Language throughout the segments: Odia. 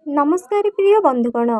ନମସ୍କାର ପ୍ରିୟ ବନ୍ଧୁଗଣ,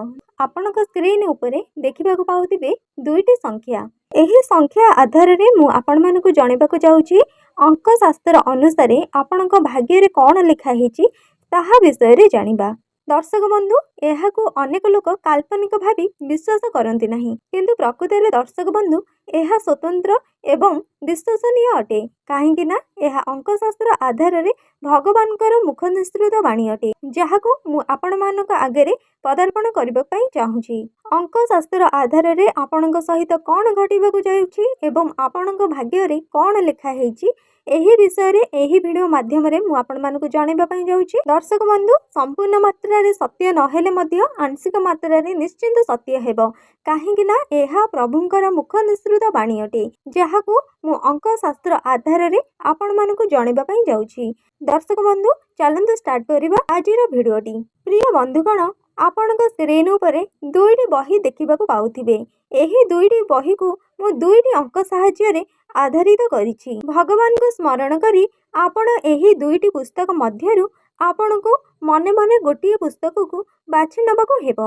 ଆପଣଙ୍କ ସ୍କ୍ରିନ୍ ଉପରେ ଦେଖିବାକୁ ପାଉଥିବେ ଦୁଇଟି ସଂଖ୍ୟା। ଏହି ସଂଖ୍ୟା ଆଧାରରେ ମୁଁ ଆପଣମାନଙ୍କୁ ଜଣାଇବାକୁ ଯାଉଛି ଅଙ୍କ ଶାସ୍ତ୍ର ଅନୁସାରେ ଆପଣଙ୍କ ଭାଗ୍ୟରେ କ'ଣ ଲେଖା ହେଇଛି ତାହା ବିଷୟରେ ଜାଣିବା। ଦର୍ଶକ ବନ୍ଧୁ, ଏହାକୁ ଅନେକ ଲୋକ କାଳ୍ପନିକ ଭାବି ବିଶ୍ୱାସ କରନ୍ତି ନାହିଁ, କିନ୍ତୁ ପ୍ରକୃତରେ ଦର୍ଶକ ବନ୍ଧୁ, ଏହା ସ୍ୱତନ୍ତ୍ର ଏବଂ ବିଶ୍ୱସନୀୟ ଅଟେ, କାହିଁକି ନା ଏହା ଅଙ୍କଶାସ୍ତ୍ର ଆଧାରରେ ଭଗବାନଙ୍କର ମୁଖ ନିଃସୃତ ବାଣୀ ଅଟେ, ଯାହାକୁ ମୁଁ ଆପଣମାନଙ୍କ ଆଗରେ ପଦାର୍ପଣ କରିବା ପାଇଁ ଚାହୁଁଛି। ଅଙ୍କଶାସ୍ତ୍ର ଆଧାରରେ ଆପଣଙ୍କ ସହିତ କ'ଣ ଘଟିବାକୁ ଯାଉଛି ଏବଂ ଆପଣଙ୍କ ଭାଗ୍ୟରେ କ'ଣ ଲେଖା ହେଇଛି, ଏହି ବିଷୟରେ ଏହି ଭିଡ଼ିଓ ମାଧ୍ୟମରେ ମୁଁ ଆପଣମାନଙ୍କୁ ଜଣାଇବା ପାଇଁ ଯାଉଛି। ଦର୍ଶକ ବନ୍ଧୁ, ସମ୍ପୂର୍ଣ୍ଣ ମାତ୍ରାରେ ସତ୍ୟ ନହେଲେ ମଧ୍ୟ ଆଂଶିକ ମାତ୍ରାରେ ନିଶ୍ଚିନ୍ତ ସତ୍ୟ ହେବ, କାହିଁକି ନା ଏହା ପ୍ରଭୁଙ୍କର ମୁଖ ନିଃସୃତ ବାଣୀ ଅଟେ, ଯାହାକୁ ମୁଁ ଅଙ୍କଶାସ୍ତ୍ର ଆଧାରରେ ଆପଣମାନଙ୍କୁ ଜଣାଇବା ପାଇଁ ଯାଉଛି। ଦର୍ଶକ ବନ୍ଧୁ, ଚାଲନ୍ତୁ ଷ୍ଟାର୍ଟ କରିବା ଆଜିର ଭିଡ଼ିଓଟି। ପ୍ରିୟ ବନ୍ଧୁଗଣ, ଆପଣଙ୍କ ସ୍କ୍ରିନ୍ ଉପରେ ଦୁଇଟି ବହି ଦେଖିବାକୁ ପାଉଥିବେ। ଏହି ଦୁଇଟି ବହିକୁ ମୁଁ ଦୁଇଟି ଅଙ୍କ ସାହାଯ୍ୟରେ ଆଧାରିତ କରିଛି। ଭଗବାନଙ୍କୁ ସ୍ମରଣ କରି ଆପଣ ଏହି ଦୁଇଟି ପୁସ୍ତକ ମଧ୍ୟରୁ ଆପଣଙ୍କୁ ମନେ ମନେ ଗୋଟିଏ ପୁସ୍ତକକୁ ବାଛି ନେବାକୁ ହେବ,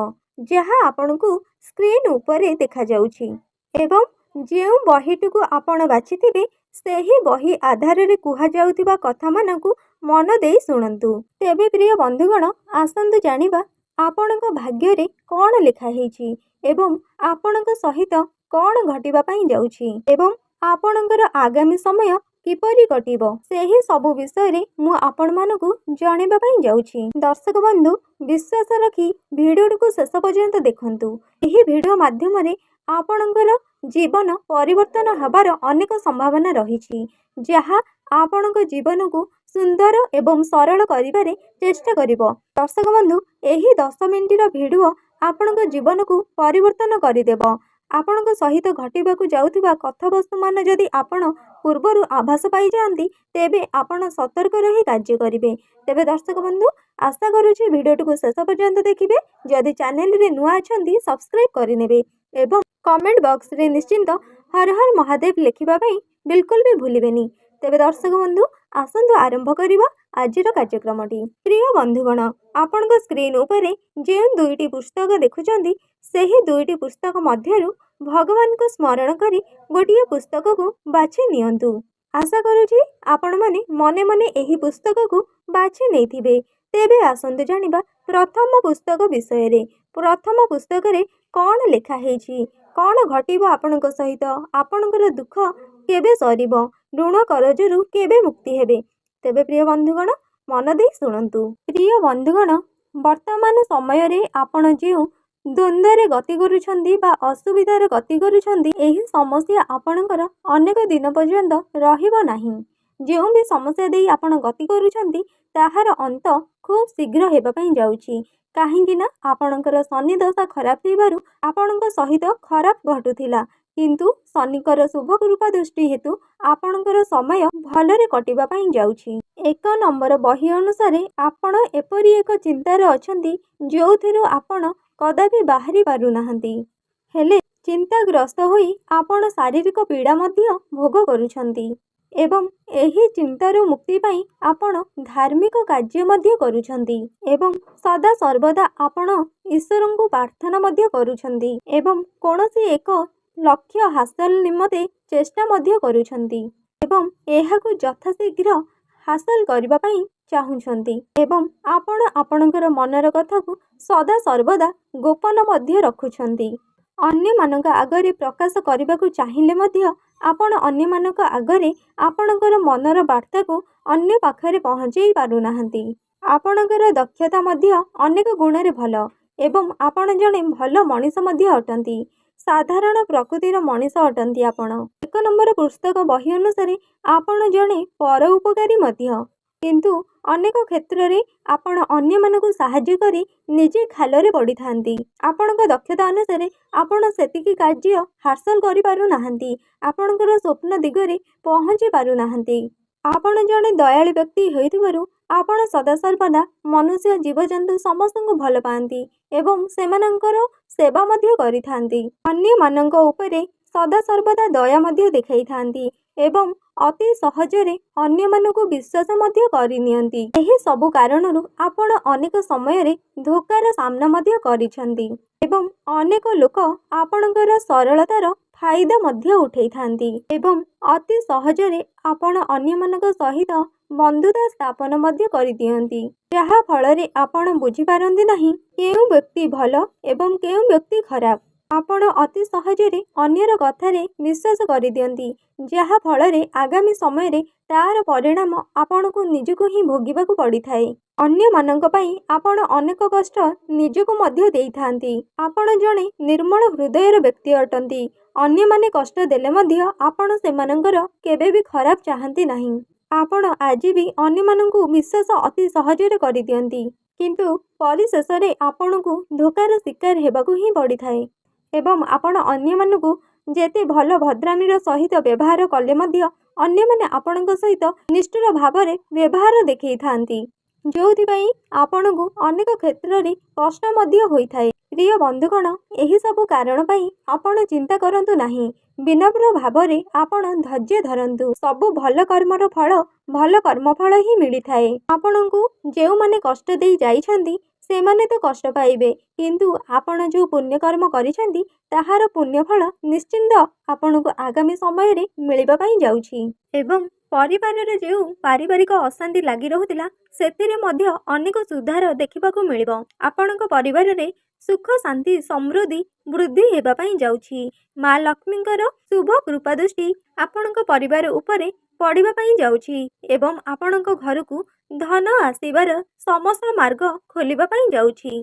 ଯାହା ଆପଣଙ୍କୁ ସ୍କ୍ରିନ୍ ଉପରେ ଦେଖାଯାଉଛି, ଏବଂ ଯେଉଁ ବହିଟିକୁ ଆପଣ ବାଛିଥିବେ ସେହି ବହି ଆଧାରରେ କୁହାଯାଉଥିବା କଥାମାନଙ୍କୁ ମନ ଦେଇ ଶୁଣନ୍ତୁ। ତେବେ ପ୍ରିୟ ବନ୍ଧୁଗଣ, ଆସନ୍ତୁ ଜାଣିବା ଆପଣଙ୍କ ଭାଗ୍ୟରେ କ'ଣ ଲେଖା ହେଇଛି ଏବଂ ଆପଣଙ୍କ ସହିତ କ'ଣ ଘଟିବା ପାଇଁ ଯାଉଛି ଏବଂ ଆପଣଙ୍କର ଆଗାମୀ ସମୟ କିପରି କଟିବ, ସେହି ସବୁ ବିଷୟରେ ମୁଁ ଆପଣମାନଙ୍କୁ ଜଣାଇବା ପାଇଁ ଯାଉଛି। ଦର୍ଶକ ବନ୍ଧୁ, ବିଶ୍ୱାସ ରଖି ଭିଡ଼ିଓଟିକୁ ଶେଷ ପର୍ଯ୍ୟନ୍ତ ଦେଖନ୍ତୁ। ଏହି ଭିଡ଼ିଓ ମାଧ୍ୟମରେ ଆପଣଙ୍କର ଜୀବନ ପରିବର୍ତ୍ତନ ହେବାର ଅନେକ ସମ୍ଭାବନା ରହିଛି, ଯାହା ଆପଣଙ୍କ ଜୀବନକୁ ସୁନ୍ଦର ଏବଂ ସରଳ କରିବାରେ ଚେଷ୍ଟା କରିବ। ଦର୍ଶକ ବନ୍ଧୁ, ଏହି 10 ମିନିଟର ଭିଡ଼ିଓ ଆପଣଙ୍କ ଜୀବନକୁ ପରିବର୍ତ୍ତନ କରିଦେବ। ଆପଣଙ୍କ ସହିତ ଘଟିବାକୁ ଯାଉଥିବା କଥାବସ୍ତୁମାନ ଯଦି ଆପଣ ପୂର୍ବରୁ ଆଭାସ ପାଇଯାଆନ୍ତି, ତେବେ ଆପଣ ସତର୍କ ରହି କାର୍ଯ୍ୟ କରିବେ। ତେବେ ଦର୍ଶକ ବନ୍ଧୁ, ଆଶା କରୁଛି ଭିଡ଼ିଓଟିକୁ ଶେଷ ପର୍ଯ୍ୟନ୍ତ ଦେଖିବେ। ଯଦି ଚ୍ୟାନେଲରେ ନୂଆ ଅଛନ୍ତି, ସବସ୍କ୍ରାଇବ୍ କରିନେବେ ଏବଂ କମେଣ୍ଟ ବକ୍ସରେ ନିଶ୍ଚିନ୍ତ ହର ହର ମହାଦେବ ଲେଖିବା ପାଇଁ ବିଲକୁଲ ବି ଭୁଲିବେନି। ତେବେ ଦର୍ଶକ ବନ୍ଧୁ, ଆସନ୍ତୁ ଆରମ୍ଭ କରିବା ଆଜିର କାର୍ଯ୍ୟକ୍ରମଟି। ପ୍ରିୟ ବନ୍ଧୁଗଣ, ଆପଣଙ୍କ ସ୍କ୍ରିନ୍ ଉପରେ ଯେଉଁ ଦୁଇଟି ପୁସ୍ତକ ଦେଖୁଛନ୍ତି, ସେହି ଦୁଇଟି ପୁସ୍ତକ ମଧ୍ୟରୁ ଭଗବାନଙ୍କୁ ସ୍ମରଣ କରି ଗୋଟିଏ ପୁସ୍ତକକୁ ବାଛି ନିଅନ୍ତୁ। ଆଶା କରୁଛି ଆପଣମାନେ ମନେ ମନେ ଏହି ପୁସ୍ତକକୁ ବାଛି ନେଇଥିବେ। ତେବେ ଆସନ୍ତୁ ଜାଣିବା ପ୍ରଥମ ପୁସ୍ତକ ବିଷୟରେ। ପ୍ରଥମ ପୁସ୍ତକରେ କ'ଣ ଲେଖା ହେଇଛି, କ'ଣ ଘଟିବ ଆପଣଙ୍କ ସହିତ, ଆପଣଙ୍କର ଦୁଃଖ କେବେ ସରିବ, ଋଣ କରଜରୁ କେବେ ମୁକ୍ତି ହେବେ। ତେବେ ପ୍ରିୟ ବନ୍ଧୁଗଣ, ମନ ଦେଇ ଶୁଣନ୍ତୁ। ପ୍ରିୟ ବନ୍ଧୁଗଣ, ବର୍ତ୍ତମାନ ସମୟରେ ଆପଣ ଯେଉଁ ଦ୍ୱନ୍ଦ୍ୱରେ ଗତି କରୁଛନ୍ତି ବା ଅସୁବିଧାରେ ଗତି କରୁଛନ୍ତି, ଏହି ସମସ୍ୟା ଆପଣଙ୍କର ଅନେକ ଦିନ ପର୍ଯ୍ୟନ୍ତ ରହିବ ନାହିଁ। ଯେଉଁ ବି ସମସ୍ୟା ଦେଇ ଆପଣ ଗତି କରୁଛନ୍ତି, ତାହାର ଅନ୍ତ ଖୁବ୍ ଶୀଘ୍ର ହେବା ପାଇଁ ଯାଉଛି, କାହିଁକି ନା ଆପଣଙ୍କର ଶନି ଦଶା ଖରାପ ଥିବାରୁ ଆପଣଙ୍କ ସହିତ ଖରାପ ଘଟୁଥିଲା, କିନ୍ତୁ ଶନିଙ୍କର ଶୁଭ କୃପା ଦୃଷ୍ଟି ହେତୁ ଆପଣଙ୍କର ସମୟ ଭଲରେ କଟିବା ପାଇଁ ଯାଉଛି। 1 ନମ୍ବର ବହି ଅନୁସାରେ ଆପଣ ଏପରି ଏକ ଚିନ୍ତାରେ ଅଛନ୍ତି ଯେଉଁଥିରୁ ଆପଣ କଦାପି ବାହାରି ପାରୁନାହାନ୍ତି। ହେଲେ ଚିନ୍ତାଗ୍ରସ୍ତ ହୋଇ ଆପଣ ଶାରୀରିକ ପୀଡ଼ା ମଧ୍ୟ ଭୋଗ କରୁଛନ୍ତି ଏବଂ ଏହି ଚିନ୍ତାରୁ ମୁକ୍ତି ପାଇଁ ଆପଣ ଧାର୍ମିକ କାର୍ଯ୍ୟ ମଧ୍ୟ କରୁଛନ୍ତି ଏବଂ ସଦା ସର୍ବଦା ଆପଣ ଈଶ୍ୱରଙ୍କୁ ପ୍ରାର୍ଥନା ମଧ୍ୟ କରୁଛନ୍ତି ଏବଂ କୌଣସି ଏକ ଲକ୍ଷ୍ୟ ହାସଲ ନିମନ୍ତେ ଚେଷ୍ଟା ମଧ୍ୟ କରୁଛନ୍ତି ଏବଂ ଏହାକୁ ଯଥାଶୀଘ୍ର ହାସଲ କରିବା ପାଇଁ ଚାହୁଁଛନ୍ତି, ଏବଂ ଆପଣ ଆପଣଙ୍କର ମନର କଥାକୁ ସଦା ସର୍ବଦା ଗୋପନ ମଧ୍ୟ ରଖୁଛନ୍ତି। ଅନ୍ୟମାନଙ୍କ ଆଗରେ ପ୍ରକାଶ କରିବାକୁ ଚାହିଁଲେ ମଧ୍ୟ ଆପଣ ଅନ୍ୟମାନଙ୍କ ଆଗରେ ଆପଣଙ୍କର ମନର ବାର୍ତ୍ତାକୁ ଅନ୍ୟ ପାଖରେ ପହଞ୍ଚାଇ ପାରୁନାହାନ୍ତି। ଆପଣଙ୍କର ଦକ୍ଷତା ମଧ୍ୟ ଅନେକ ଗୁଣରେ ଭଲ ଏବଂ ଆପଣ ଜଣେ ଭଲ ମଣିଷ ମଧ୍ୟ ଅଟନ୍ତି। ସାଧାରଣ ପ୍ରକୃତିର ମଣିଷ ଅଟନ୍ତି ଆପଣ। 1 ନମ୍ବର ପୁସ୍ତକ ବହି ଅନୁସାରେ ଆପଣ ଜଣେ ପର ଉପକାରୀ ମଧ୍ୟ, କିନ୍ତୁ ଅନେକ କ୍ଷେତ୍ରରେ ଆପଣ ଅନ୍ୟମାନଙ୍କୁ ସାହାଯ୍ୟ କରି ନିଜେ ଖାଲରେ ପଡ଼ିଥାନ୍ତି। ଆପଣଙ୍କ ଦକ୍ଷତା ଅନୁସାରେ ଆପଣ ସେତିକି କାର୍ଯ୍ୟ ହାସଲ କରିପାରୁନାହାନ୍ତି, ଆପଣଙ୍କର ସ୍ୱପ୍ନ ଦିଗରେ ପହଞ୍ଚି ପାରୁନାହାନ୍ତି। ଆପଣ ଜଣେ ଦୟାଳୁ ବ୍ୟକ୍ତି ହୋଇଥିବାରୁ ଆପଣ ସଦାସର୍ବଦା ମନୁଷ୍ୟ, ଜୀବଜନ୍ତୁ ସମସ୍ତଙ୍କୁ ଭଲ ପାଆନ୍ତି ଏବଂ ସେମାନଙ୍କର ସେବା ମଧ୍ୟ କରିଥାନ୍ତି। ଅନ୍ୟମାନଙ୍କ ଉପରେ ସଦାସର୍ବଦା ଦୟା ମଧ୍ୟ ଦେଖାଇଥାନ୍ତି ଏବଂ ଅତି ସହଜରେ ଅନ୍ୟମାନଙ୍କୁ ବିଶ୍ୱାସ ମଧ୍ୟ କରିନିଅନ୍ତି। ଏହି ସବୁ କାରଣରୁ ଆପଣ ଅନେକ ସମୟରେ ଧୋକାର ସାମ୍ନା ମଧ୍ୟ କରିଛନ୍ତି ଏବଂ ଅନେକ ଲୋକ ଆପଣଙ୍କର ସରଳତାର ଫାଇଦା ମଧ୍ୟ ଉଠେଇଥାନ୍ତି ଏବଂ ଅତି ସହଜରେ ଆପଣ ଅନ୍ୟମାନଙ୍କ ସହିତ ବନ୍ଧୁତା ସ୍ଥାପନ ମଧ୍ୟ କରିଦିଅନ୍ତି, ଯାହା ଫଳରେ ଆପଣ ବୁଝିପାରନ୍ତି ନାହିଁ କେଉଁ ବ୍ୟକ୍ତି ଭଲ ଏବଂ କେଉଁ ବ୍ୟକ୍ତି ଖରାପ। ଆପଣ ଅତି ସହଜରେ ଅନ୍ୟର କଥାରେ ବିଶ୍ୱାସ କରିଦିଅନ୍ତି, ଯାହା ଫଳରେ ଆଗାମୀ ସମୟରେ ତାର ପରିଣାମ ଆପଣଙ୍କୁ ନିଜକୁ ହିଁ ଭୋଗିବାକୁ ପଡ଼ିଥାଏ। ଅନ୍ୟମାନଙ୍କ ପାଇଁ ଆପଣ ଅନେକ କଷ୍ଟ ନିଜକୁ ମଧ୍ୟ ଦେଇଥାନ୍ତି। ଆପଣ ଜଣେ ନିର୍ମଳ ହୃଦୟର ବ୍ୟକ୍ତି ଅଟନ୍ତି। ଅନ୍ୟମାନେ କଷ୍ଟ ଦେଲେ ମଧ୍ୟ ଆପଣ ସେମାନଙ୍କର କେବେ ବି ଖରାପ ଚାହାନ୍ତି ନାହିଁ। ଆପଣ ଆଜି ବି ଅନ୍ୟମାନଙ୍କୁ ବିଶ୍ୱାସ ଅତି ସହଜରେ କରିଦିଅନ୍ତି, କିନ୍ତୁ ପରିଶେଷରେ ଆପଣଙ୍କୁ ଧୋକାର ଶିକାର ହେବାକୁ ହିଁ ପଡ଼ିଥାଏ। ଏବଂ ଆପଣ ଅନ୍ୟମାନଙ୍କୁ ଯେତେ ଭଲ ଭଦ୍ରାମିର ସହିତ ବ୍ୟବହାର କଲେ ମଧ୍ୟ ଅନ୍ୟମାନେ ଆପଣଙ୍କ ସହିତ ନିଷ୍ଠୁର ଭାବରେ ବ୍ୟବହାର ଦେଖେଇଥାନ୍ତି, ଯେଉଁଥିପାଇଁ ଆପଣଙ୍କୁ ଅନେକ କ୍ଷେତ୍ରରେ କଷ୍ଟ ମଧ୍ୟ ହୋଇଥାଏ। ପ୍ରିୟ ବନ୍ଧୁଗଣ, ଏହିସବୁ କାରଣ ପାଇଁ ଆପଣ ଚିନ୍ତା କରନ୍ତୁ ନାହିଁ। ବିନମ୍ର ଭାବରେ ଆପଣ ଧୈର୍ଯ୍ୟ ଧରନ୍ତୁ। ସବୁ ଭଲ କର୍ମର ଫଳ ଭଲ କର୍ମଫଳ ହିଁ ମିଳିଥାଏ। ଆପଣଙ୍କୁ ଯେଉଁମାନେ କଷ୍ଟ ଦେଇ ଯାଇଛନ୍ତି ସେମାନେ ତ କଷ୍ଟ ପାଇବେ, କିନ୍ତୁ ଆପଣ ଯେଉଁ ପୁଣ୍ୟକର୍ମ କରିଛନ୍ତି ତାହାର ପୁଣ୍ୟଫଳ ନିଶ୍ଚିନ୍ତ ଆପଣଙ୍କୁ ଆଗାମୀ ସମୟରେ ମିଳିବା ପାଇଁ ଯାଉଛି। ଏବଂ ପରିବାରରେ ଯେଉଁ ପାରିବାରିକ ଅଶାନ୍ତି ଲାଗି ରହୁଥିଲା, ସେଥିରେ ମଧ୍ୟ ଅନେକ ସୁଧାର ଦେଖିବାକୁ ମିଳିବ। ଆପଣଙ୍କ ପରିବାରରେ ସୁଖ, ଶାନ୍ତି, ସମୃଦ୍ଧି ବୃଦ୍ଧି ହେବା ପାଇଁ ଯାଉଛି। ମା ଲକ୍ଷ୍ମୀଙ୍କର ଶୁଭ କୃପା ଦୃଷ୍ଟି ଆପଣଙ୍କ ପରିବାର ଉପରେ ପଡ଼ିବା ପାଇଁ ଯାଉଛି ଏବଂ ଆପଣଙ୍କ ଘରକୁ ଧନ ଆସିବାର ସମସ୍ତ ମାର୍ଗ ଖୋଲିବା ପାଇଁ ଯାଉଛି।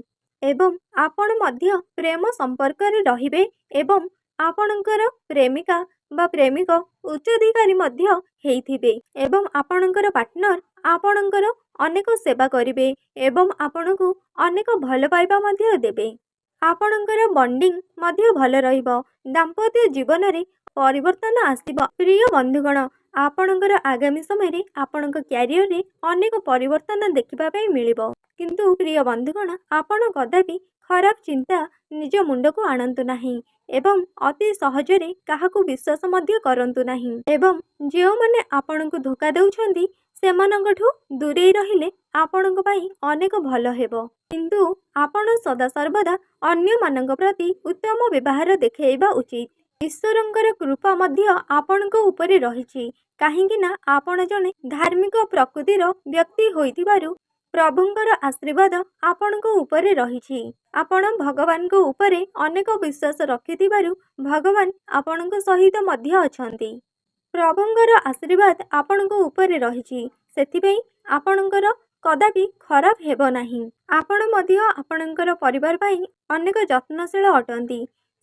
ଏବଂ ଆପଣ ମଧ୍ୟ ପ୍ରେମ ସମ୍ପର୍କରେ ରହିବେ ଏବଂ ଆପଣଙ୍କର ପ୍ରେମିକା ବା ପ୍ରେମିକ ଉଚ୍ଚାଧିକାରୀ ମଧ୍ୟ ହେଇଥିବେ ଏବଂ ଆପଣଙ୍କର ପାର୍ଟନର ଆପଣଙ୍କର ଅନେକ ସେବା କରିବେ ଏବଂ ଆପଣଙ୍କୁ ଅନେକ ଭଲ ପାଇବା ମଧ୍ୟ ଦେବେ। ଆପଣଙ୍କର ବଣ୍ଡିଂ ମଧ୍ୟ ଭଲ ରହିବ। ଦାମ୍ପତ୍ୟ ଜୀବନରେ ପରିବର୍ତ୍ତନ ଆସିବ। ପ୍ରିୟ ବନ୍ଧୁଗଣ, ଆପଣଙ୍କର ଆଗାମୀ ସମୟରେ ଆପଣଙ୍କ କ୍ୟାରିୟରରେ ଅନେକ ପରିବର୍ତ୍ତନ ଦେଖିବା ପାଇଁ ମିଳିବ। କିନ୍ତୁ ପ୍ରିୟ ବନ୍ଧୁଗଣ, ଆପଣ କଦାପି ଖରାପ ଚିନ୍ତା ନିଜ ମୁଣ୍ଡକୁ ଆଣନ୍ତୁ ନାହିଁ ଏବଂ ଅତି ସହଜରେ କାହାକୁ ବିଶ୍ୱାସ ମଧ୍ୟ କରନ୍ତୁ ନାହିଁ। ଏବଂ ଯେଉଁମାନେ ଆପଣଙ୍କୁ ଧୋକା ଦେଉଛନ୍ତି ସେମାନଙ୍କଠୁ ଦୂରେଇ ରହିଲେ ଆପଣଙ୍କ ପାଇଁ ଅନେକ ଭଲ ହେବ। କିନ୍ତୁ ଆପଣ ସଦାସର୍ବଦା ଅନ୍ୟମାନଙ୍କ ପ୍ରତି ଉତ୍ତମ ବ୍ୟବହାର ଦେଖାଇବା ଉଚିତ। ଈଶ୍ୱରଙ୍କର କୃପା ମଧ୍ୟ ଆପଣଙ୍କ ଉପରେ ରହିଛି, କାହିଁକି ନା ଆପଣ ଜଣେ ଧାର୍ମିକ ପ୍ରକୃତିର ବ୍ୟକ୍ତି ହୋଇଥିବାରୁ ପ୍ରଭୁଙ୍କର ଆଶୀର୍ବାଦ ଆପଣଙ୍କ ଉପରେ ରହିଛି। ଆପଣ ଭଗବାନଙ୍କ ଉପରେ ଅନେକ ବିଶ୍ୱାସ ରଖିଥିବାରୁ ଭଗବାନ ଆପଣଙ୍କ ସହିତ ମଧ୍ୟ ଅଛନ୍ତି। ପ୍ରଭୁଙ୍କର ଆଶୀର୍ବାଦ ଆପଣଙ୍କ ଉପରେ ରହିଛି, ସେଥିପାଇଁ ଆପଣଙ୍କର କଦାପି ଖରାପ ହେବ ନାହିଁ। ଆପଣ ମଧ୍ୟ ଆପଣଙ୍କର ପରିବାର ପାଇଁ ଅନେକ ଯତ୍ନଶୀଳ ଅଟନ୍ତି,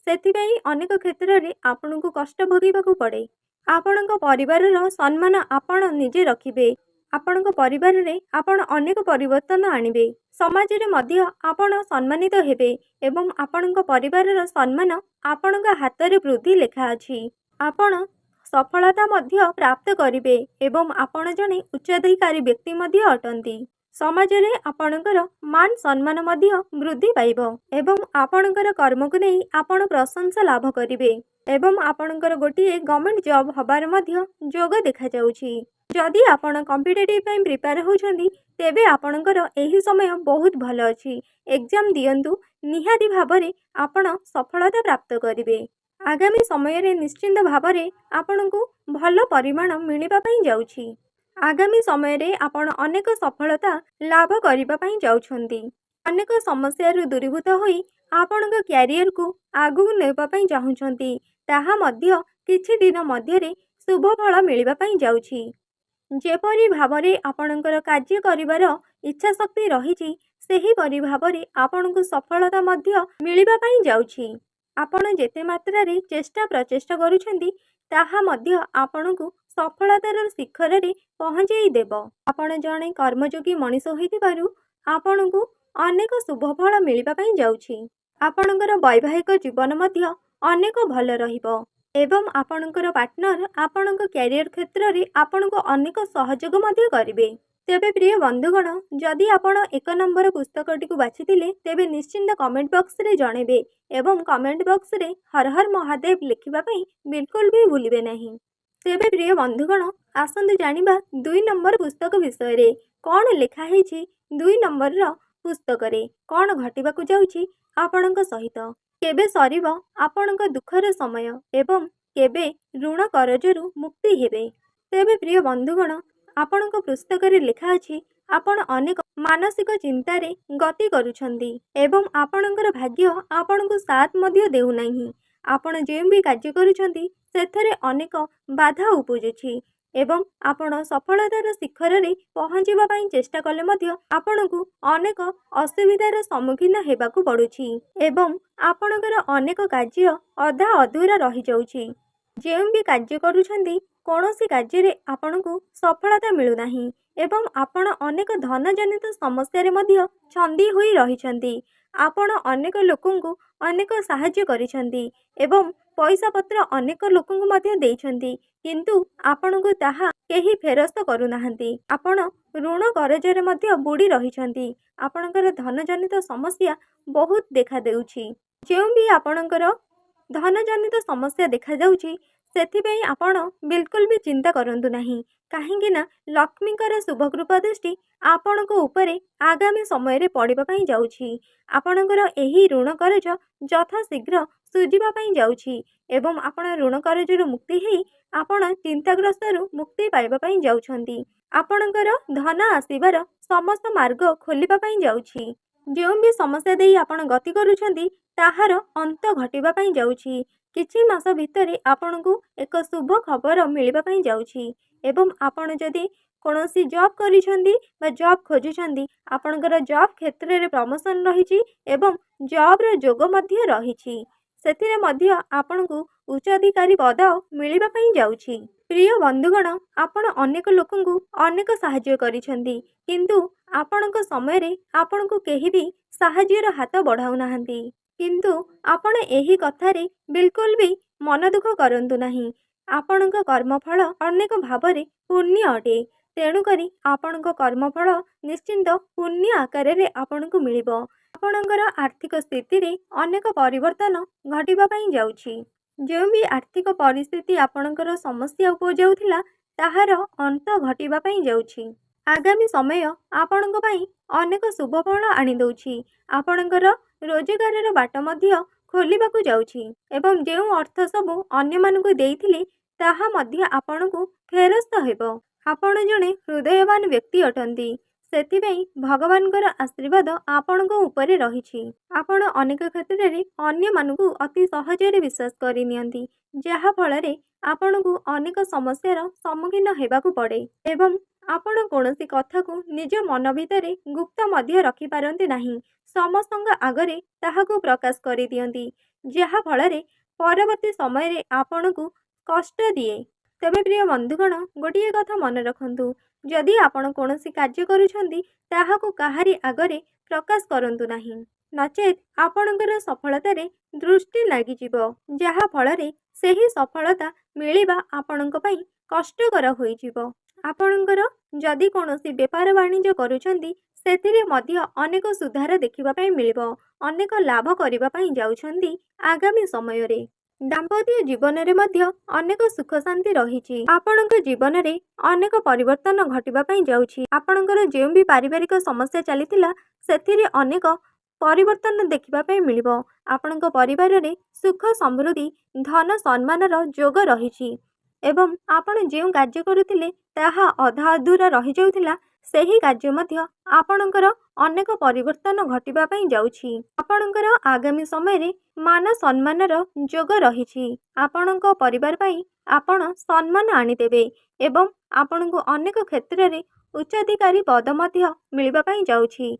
ସେଥିପାଇଁ ଅନେକ କ୍ଷେତ୍ରରେ ଆପଣଙ୍କୁ କଷ୍ଟ ଭୋଗିବାକୁ ପଡ଼େ। ଆପଣଙ୍କ ପରିବାରର ସମ୍ମାନ ଆପଣ ନିଜେ ରଖିବେ। ଆପଣଙ୍କ ପରିବାରରେ ଆପଣ ଅନେକ ପରିବର୍ତ୍ତନ ଆଣିବେ। ସମାଜରେ ମଧ୍ୟ ଆପଣ ସମ୍ମାନିତ ହେବେ ଏବଂ ଆପଣଙ୍କ ପରିବାରର ସମ୍ମାନ ଆପଣଙ୍କ ହାତରେ ବୃଦ୍ଧି ଲେଖା ଅଛି। ଆପଣ ସଫଳତା ମଧ୍ୟ ପ୍ରାପ୍ତ କରିବେ ଏବଂ ଆପଣ ଜଣେ ଉଚ୍ଚାଧିକାରୀ ବ୍ୟକ୍ତି ମଧ୍ୟ ଅଟନ୍ତି। ସମାଜରେ ଆପଣଙ୍କର ମାନ ସମ୍ମାନ ମଧ୍ୟ ବୃଦ୍ଧି ପାଇବ ଏବଂ ଆପଣଙ୍କର କର୍ମକୁ ନେଇ ଆପଣ ପ୍ରଶଂସା ଲାଭ କରିବେ ଏବଂ ଆପଣଙ୍କର ଗୋଟିଏ ଗଭର୍ଣ୍ଣମେଣ୍ଟ ଜବ୍ ହେବାର ମଧ୍ୟ ଯୋଗ ଦେଖାଯାଉଛି। ଯଦି ଆପଣ କମ୍ପିଟେଟିଭ୍ ପାଇଁ ପ୍ରିପେୟାର ହେଉଛନ୍ତି, ତେବେ ଆପଣଙ୍କର ଏହି ସମୟ ବହୁତ ଭଲ ଅଛି। ଏକ୍ଜାମ୍ ଦିଅନ୍ତୁ, ନିହାତି ଭାବରେ ଆପଣ ସଫଳତା ପ୍ରାପ୍ତ କରିବେ। ଆଗାମୀ ସମୟରେ ନିଶ୍ଚିନ୍ତ ଭାବରେ ଆପଣଙ୍କୁ ଭଲ ପରିମାଣ ମିଳିବା ପାଇଁ ଯାଉଛି। ଆଗାମୀ ସମୟରେ ଆପଣ ଅନେକ ସଫଳତା ଲାଭ କରିବା ପାଇଁ ଯାଉଛନ୍ତି। ଅନେକ ସମସ୍ୟାରୁ ଦୂରୀଭୂତ ହୋଇ ଆପଣଙ୍କ କ୍ୟାରିୟରକୁ ଆଗକୁ ନେବା ପାଇଁ ଚାହୁଁଛନ୍ତି, ତାହା ମଧ୍ୟ କିଛି ଦିନ ମଧ୍ୟରେ ଶୁଭ ଫଳ ମିଳିବା ପାଇଁ ଯାଉଛି। ଯେପରି ଭାବରେ ଆପଣଙ୍କର କାର୍ଯ୍ୟ କରିବାର ଇଚ୍ଛା ଶକ୍ତି ରହିଛି, ସେହିପରି ଭାବରେ ଆପଣଙ୍କୁ ସଫଳତା ମଧ୍ୟ ମିଳିବା ପାଇଁ ଯାଉଛି। ଆପଣ ଯେତେ ମାତ୍ରାରେ ଚେଷ୍ଟା ପ୍ରଚେଷ୍ଟା କରୁଛନ୍ତି, ତାହା ମଧ୍ୟ ଆପଣଙ୍କୁ ସଫଳତାର ଶିଖରରେ ପହଞ୍ଚାଇ ଦେବ। ଆପଣ ଜଣେ କର୍ମଯୋଗୀ ମଣିଷ ହୋଇଥିବାରୁ ଆପଣଙ୍କୁ ଅନେକ ଶୁଭ ଫଳ ମିଳିବା ପାଇଁ ଯାଉଛି। ଆପଣଙ୍କର ବୈବାହିକ ଜୀବନ ମଧ୍ୟ ଅନେକ ଭଲ ରହିବ ଏବଂ ଆପଣଙ୍କର ପାର୍ଟନର ଆପଣଙ୍କ କ୍ୟାରିୟର କ୍ଷେତ୍ରରେ ଆପଣଙ୍କୁ ଅନେକ ସହଯୋଗ ମଧ୍ୟ କରିବେ। ତେବେ ପ୍ରିୟ ବନ୍ଧୁଗଣ, ଯଦି ଆପଣ 1 ନମ୍ବର ପୁସ୍ତକଟିକୁ ବାଛିଥିଲେ, ତେବେ ନିଶ୍ଚିନ୍ତ କମେଣ୍ଟ ବକ୍ସରେ ଜଣାଇବେ ଏବଂ କମେଣ୍ଟ ବକ୍ସରେ ହର ହର ମହାଦେବ ଲେଖିବା ପାଇଁ ବିଲକୁଲ ବି ଭୁଲିବେ ନାହିଁ। ତେବେ ପ୍ରିୟ ବନ୍ଧୁଗଣ, ଆସନ୍ତୁ ଜାଣିବା 2 ନମ୍ବର ପୁସ୍ତକ ବିଷୟରେ। କ'ଣ ଲେଖା ହେଇଛି 2 ନମ୍ବରର ପୁସ୍ତକରେ, କ'ଣ ଘଟିବାକୁ ଯାଉଛି ଆପଣଙ୍କ ସହିତ, କେବେ ସରିବ ଆପଣଙ୍କ ଦୁଃଖର ସମୟ ଏବଂ କେବେ ଋଣ କରଜରୁ ମୁକ୍ତି ହେବେ। ତେବେ ପ୍ରିୟ ବନ୍ଧୁଗଣ, ଆପଣଙ୍କ ପୁସ୍ତକରେ ଲେଖା ଅଛି, ଆପଣ ଅନେକ ମାନସିକ ଚିନ୍ତାରେ ଗତି କରୁଛନ୍ତି ଏବଂ ଆପଣଙ୍କର ଭାଗ୍ୟ ଆପଣଙ୍କୁ ସାଥ ମଧ୍ୟ ଦେଉନାହିଁ। ଆପଣ ଯେଉଁ ବି କାର୍ଯ୍ୟ କରୁଛନ୍ତି, ସେଥିରେ ଅନେକ ବାଧା ଉପୁଜୁଛି ଏବଂ ଆପଣ ସଫଳତାର ଶିଖରରେ ପହଞ୍ଚିବା ପାଇଁ ଚେଷ୍ଟା କଲେ ମଧ୍ୟ ଆପଣଙ୍କୁ ଅନେକ ଅସୁବିଧାର ସମ୍ମୁଖୀନ ହେବାକୁ ପଡ଼ୁଛି ଏବଂ ଆପଣଙ୍କର ଅନେକ କାର୍ଯ୍ୟ ଅଧା ଅଧୁରା ରହିଯାଉଛି। ଯେଉଁ ବି କାର୍ଯ୍ୟ କରୁଛନ୍ତି, କୌଣସି କାର୍ଯ୍ୟରେ ଆପଣଙ୍କୁ ସଫଳତା ମିଳୁନାହିଁ ଏବଂ ଆପଣ ଅନେକ ଧନଜନିତ ସମସ୍ୟାରେ ମଧ୍ୟ ଛନ୍ଦି ହୋଇ ରହିଛନ୍ତି। ଆପଣ ଅନେକ ଲୋକଙ୍କୁ ଅନେକ ସାହାଯ୍ୟ କରିଛନ୍ତି ଏବଂ ପଇସା ପତ୍ର ଅନେକ ଲୋକଙ୍କୁ ମଧ୍ୟ ଦେଇଛନ୍ତି, କିନ୍ତୁ ଆପଣଙ୍କୁ ତାହା କେହି ଫେରସ୍ତ କରୁନାହାନ୍ତି। ଆପଣ ଋଣ କରଜରେ ମଧ୍ୟ ବୁଡ଼ି ରହିଛନ୍ତି। ଆପଣଙ୍କର ଧନଜନିତ ସମସ୍ୟା ବହୁତ ଦେଖାଦେଉଛି। ଯେଉଁ ବି ଆପଣଙ୍କର ଧନଜନିତ ସମସ୍ୟା ଦେଖାଯାଉଛି, ସେଥିପାଇଁ ଆପଣ ବିଲକୁଲ ବି ଚିନ୍ତା କରନ୍ତୁ ନାହିଁ, କାହିଁକି ନା ଲକ୍ଷ୍ମୀଙ୍କର ଶୁଭକୃପା ଦୃଷ୍ଟି ଆପଣଙ୍କ ଉପରେ ଆଗାମୀ ସମୟରେ ପଡ଼ିବା ପାଇଁ ଯାଉଛି। ଆପଣଙ୍କର ଏହି ଋଣ କରଜ ଯଥାଶୀଘ୍ର ସୁଝିବା ପାଇଁ ଯାଉଛି ଏବଂ ଆପଣ ଋଣ କରଜରୁ ମୁକ୍ତି ହେଇ ଆପଣ ଚିନ୍ତାଗ୍ରସ୍ତରୁ ମୁକ୍ତି ପାଇବା ପାଇଁ ଯାଉଛନ୍ତି। ଆପଣଙ୍କର ଧନ ଆସିବାର ସମସ୍ତ ମାର୍ଗ ଖୋଲିବା ପାଇଁ ଯାଉଛି। ଯେଉଁ ବି ସମସ୍ୟା ଦେଇ ଆପଣ ଗତି କରୁଛନ୍ତି, ତାହାର ଅନ୍ତ ଘଟିବା ପାଇଁ ଯାଉଛି। କିଛି ମାସ ଭିତରେ ଆପଣଙ୍କୁ ଏକ ଶୁଭ ଖବର ମିଳିବା ପାଇଁ ଯାଉଛି ଏବଂ ଆପଣ ଯଦି କୌଣସି ଜବ୍ କରିଛନ୍ତି ବା ଜବ୍ ଖୋଜୁଛନ୍ତି, ଆପଣଙ୍କର ଜବ୍ କ୍ଷେତ୍ରରେ ପ୍ରମୋସନ୍ ରହିଛି ଏବଂ ଜବ୍ର ଯୋଗ ମଧ୍ୟ ରହିଛି। ସେଥିରେ ମଧ୍ୟ ଆପଣଙ୍କୁ ଉଚ୍ଚାଧିକାରୀ ପଦ ମିଳିବା ପାଇଁ ଯାଉଛି। ପ୍ରିୟ ବନ୍ଧୁଗଣ, ଆପଣ ଅନେକ ଲୋକଙ୍କୁ ଅନେକ ସାହାଯ୍ୟ କରିଛନ୍ତି, କିନ୍ତୁ ଆପଣଙ୍କ ସମୟରେ ଆପଣଙ୍କୁ କେହି ବି ସାହାଯ୍ୟର ହାତ ବଢ଼ାଉନାହାନ୍ତି। କିନ୍ତୁ ଆପଣ ଏହି କଥାରେ ବିଲକୁଲ ବି ମନ ଦୁଃଖ କରନ୍ତୁ ନାହିଁ। ଆପଣଙ୍କ କର୍ମଫଳ ଅନେକ ଭାବରେ ପୁଣ୍ୟ ଅଟେ, ତେଣୁକରି ଆପଣଙ୍କ କର୍ମଫଳ ନିଶ୍ଚିନ୍ତ ପୁଣ୍ୟ ଆକାରରେ ଆପଣଙ୍କୁ ମିଳିବ। ଆପଣଙ୍କର ଆର୍ଥିକ ସ୍ଥିତିରେ ଅନେକ ପରିବର୍ତ୍ତନ ଘଟିବା ପାଇଁ ଯାଉଛି। ଯେଉଁ ବି ଆର୍ଥିକ ପରିସ୍ଥିତି ଆପଣଙ୍କର ସମସ୍ୟା ଉପୁଜାଉଥିଲା, ତାହାର ଅନ୍ତ ଘଟିବା ପାଇଁ ଯାଉଛି। ଆଗାମୀ ସମୟ ଆପଣଙ୍କ ପାଇଁ ଅନେକ ଶୁଭଫଳ ଆଣିଦେଉଛି। ଆପଣଙ୍କର ରୋଜଗାରର ବାଟ ମଧ୍ୟ ଖୋଲିବାକୁ ଯାଉଛି ଏବଂ ଯେଉଁ ଅର୍ଥ ସବୁ ଅନ୍ୟମାନଙ୍କୁ ଦେଇଥିଲେ, ତାହା ମଧ୍ୟ ଆପଣଙ୍କୁ ଫେରସ୍ତ ହେବ। ଆପଣ ଜଣେ ହୃଦୟବାନ ବ୍ୟକ୍ତି ଅଟନ୍ତି, ସେଥିପାଇଁ ଭଗବାନଙ୍କର ଆଶୀର୍ବାଦ ଆପଣଙ୍କ ଉପରେ ରହିଛି। ଆପଣ ଅନେକ କ୍ଷେତ୍ରରେ ଅନ୍ୟମାନଙ୍କୁ ଅତି ସହଜରେ ବିଶ୍ୱାସ କରିନିଅନ୍ତି, ଯାହାଫଳରେ ଆପଣଙ୍କୁ ଅନେକ ସମସ୍ୟାର ସମ୍ମୁଖୀନ ହେବାକୁ ପଡ଼େ ଏବଂ ଆପଣ କୌଣସି କଥାକୁ ନିଜ ମନ ଭିତରେ ଗୁପ୍ତ ମଧ୍ୟ ରଖିପାରନ୍ତି ନାହିଁ, ସମସ୍ତଙ୍କ ଆଗରେ ତାହାକୁ ପ୍ରକାଶ କରିଦିଅନ୍ତି, ଯାହାଫଳରେ ପରବର୍ତ୍ତୀ ସମୟରେ ଆପଣଙ୍କୁ କଷ୍ଟ ଦିଏ। ତେବେ ପ୍ରିୟ ବନ୍ଧୁଗଣ, ଗୋଟିଏ କଥା ମନେ ରଖନ୍ତୁ, ଯଦି ଆପଣ କୌଣସି କାର୍ଯ୍ୟ କରୁଛନ୍ତି, ତାହାକୁ କାହାରି ଆଗରେ ପ୍ରକାଶ କରନ୍ତୁ ନାହିଁ, ନଚେତ୍ ଆପଣଙ୍କର ସଫଳତାରେ ଦୃଷ୍ଟି ଲାଗିଯିବ, ଯାହାଫଳରେ ସେହି ସଫଳତା ମିଳିବା ଆପଣଙ୍କ ପାଇଁ କଷ୍ଟକର ହୋଇଯିବ। ଆପଣଙ୍କର ଯଦି କୌଣସି ବେପାର ବାଣିଜ୍ୟ କରୁଛନ୍ତି, ସେଥିରେ ମଧ୍ୟ ଅନେକ ସୁଧାର ଦେଖିବା ପାଇଁ ମିଳିବ। ଅନେକ ଲାଭ କରିବା ପାଇଁ ଯାଉଛନ୍ତି ଆଗାମୀ ସମୟରେ। ଦାମ୍ପତ୍ୟ ଜୀବନରେ ମଧ୍ୟ ଅନେକ ସୁଖ ଶାନ୍ତି ରହିଛି। ଆପଣଙ୍କ ଜୀବନରେ ଅନେକ ପରିବର୍ତ୍ତନ ଘଟିବା ପାଇଁ ଯାଉଛି। ଆପଣଙ୍କର ଯେଉଁ ବି ପାରିବାରିକ ସମସ୍ୟା ଚାଲିଥିଲା, ସେଥିରେ ଅନେକ ପରିବର୍ତ୍ତନ ଦେଖିବା ପାଇଁ ମିଳିବ। ଆପଣଙ୍କ ପରିବାରରେ ସୁଖ ସମୃଦ୍ଧି, ଧନ ସମ୍ମାନର ଯୋଗ ରହିଛି ଏବଂ ଆପଣ ଯେଉଁ କାର୍ଯ୍ୟ କରୁଥିଲେ ତାହା ଅଧା ଅଧୁରା ରହିଯାଉଥିଲା, ସେହି କାର୍ଯ୍ୟ ମଧ୍ୟ ଆପଣଙ୍କର ଅନେକ ପରିବର୍ତ୍ତନ ଘଟିବା ପାଇଁ ଯାଉଛି। ଆପଣଙ୍କର ଆଗାମୀ ସମୟରେ ମାନ ସମ୍ମାନର ଯୋଗ ରହିଛି। ଆପଣଙ୍କ ପରିବାର ପାଇଁ ଆପଣ ସମ୍ମାନ ଆଣିଦେବେ ଏବଂ ଆପଣଙ୍କୁ ଅନେକ କ୍ଷେତ୍ରରେ ଉଚ୍ଚାଧିକାରୀ ପଦ ମଧ୍ୟ ମିଳିବା ପାଇଁ ଯାଉଛି।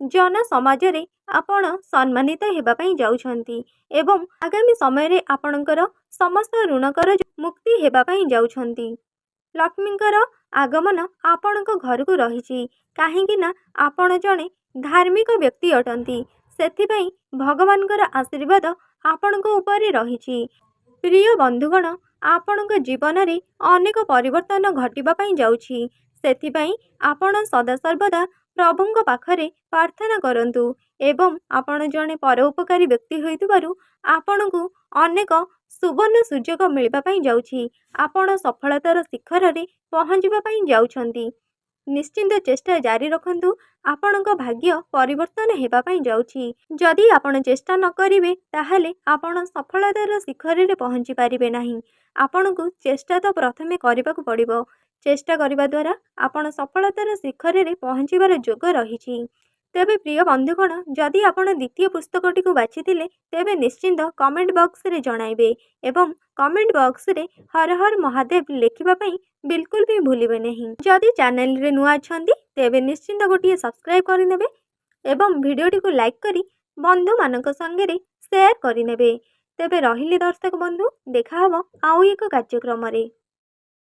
ଜନ ସମାଜରେ ଆପଣ ସମ୍ମାନିତ ହେବା ପାଇଁ ଯାଉଛନ୍ତି ଏବଂ ଆଗାମୀ ସମୟରେ ଆପଣଙ୍କର ସମସ୍ତ ଋଣ କରଜ ମୁକ୍ତି ହେବା ପାଇଁ ଯାଉଛନ୍ତି। ଲକ୍ଷ୍ମୀଙ୍କର ଆଗମନ ଆପଣଙ୍କ ଘରକୁ ରହିଛି, କାହିଁକି ନା ଆପଣ ଜଣେ ଧାର୍ମିକ ବ୍ୟକ୍ତି ଅଟନ୍ତି, ସେଥିପାଇଁ ଭଗବାନଙ୍କର ଆଶୀର୍ବାଦ ଆପଣଙ୍କ ଉପରେ ରହିଛି। ପ୍ରିୟ ବନ୍ଧୁଗଣ, ଆପଣଙ୍କ ଜୀବନରେ ଅନେକ ପରିବର୍ତ୍ତନ ଘଟିବା ପାଇଁ ଯାଉଛି, ସେଥିପାଇଁ ଆପଣ ସଦାସର୍ବଦା ପ୍ରଭୁଙ୍କ ପାଖରେ ପ୍ରାର୍ଥନା କରନ୍ତୁ ଏବଂ ଆପଣ ଜଣେ ପରୋପକାରୀ ବ୍ୟକ୍ତି ହୋଇଥିବାରୁ ଆପଣଙ୍କୁ ଅନେକ ସୁବର୍ଣ୍ଣ ସୁଯୋଗ ମିଳିବା ପାଇଁ ଯାଉଛି। ଆପଣ ସଫଳତାର ଶିଖରରେ ପହଞ୍ଚିବା ପାଇଁ ଯାଉଛନ୍ତି। ନିଶ୍ଚିନ୍ତ ଚେଷ୍ଟା ଜାରି ରଖନ୍ତୁ, ଆପଣଙ୍କ ଭାଗ୍ୟ ପରିବର୍ତ୍ତନ ହେବା ପାଇଁ ଯାଉଛି। ଯଦି ଆପଣ ଚେଷ୍ଟା ନ କରିବେ, ତାହେଲେ ଆପଣ ସଫଳତାର ଶିଖରରେ ପହଞ୍ଚି ପାରିବେ ନାହିଁ। ଆପଣଙ୍କୁ ଚେଷ୍ଟା ତ ପ୍ରଥମେ କରିବାକୁ ପଡ଼ିବ। ଚେଷ୍ଟା କରିବା ଦ୍ୱାରା ଆପଣ ସଫଳତାର ଶିଖରରେ ପହଞ୍ଚିବାର ଯୋଗ ରହିଛି। ତେବେ ପ୍ରିୟ ବନ୍ଧୁଗଣ, ଯଦି ଆପଣ ଦ୍ୱିତୀୟ ପୁସ୍ତକଟିକୁ ବାଛିଥିଲେ, ତେବେ ନିଶ୍ଚିନ୍ତ କମେଣ୍ଟ ବକ୍ସରେ ଜଣାଇବେ ଏବଂ କମେଣ୍ଟ ବକ୍ସରେ ହର ହର ମହାଦେବ ଲେଖିବା ପାଇଁ ବିଲକୁଲ ବି ଭୁଲିବେ ନାହିଁ। ଯଦି ଚ୍ୟାନେଲରେ ନୂଆ ଅଛନ୍ତି, ତେବେ ନିଶ୍ଚିନ୍ତ ଗୋଟିଏ ସବସ୍କ୍ରାଇବ୍ କରିନେବେ ଏବଂ ଭିଡ଼ିଓଟିକୁ ଲାଇକ୍ କରି ବନ୍ଧୁମାନଙ୍କ ସାଙ୍ଗରେ ସେୟାର କରିନେବେ। ତେବେ ରହିଲି ଦର୍ଶକ ବନ୍ଧୁ, ଦେଖାହବ ଆଉ ଏକ କାର୍ଯ୍ୟକ୍ରମରେ।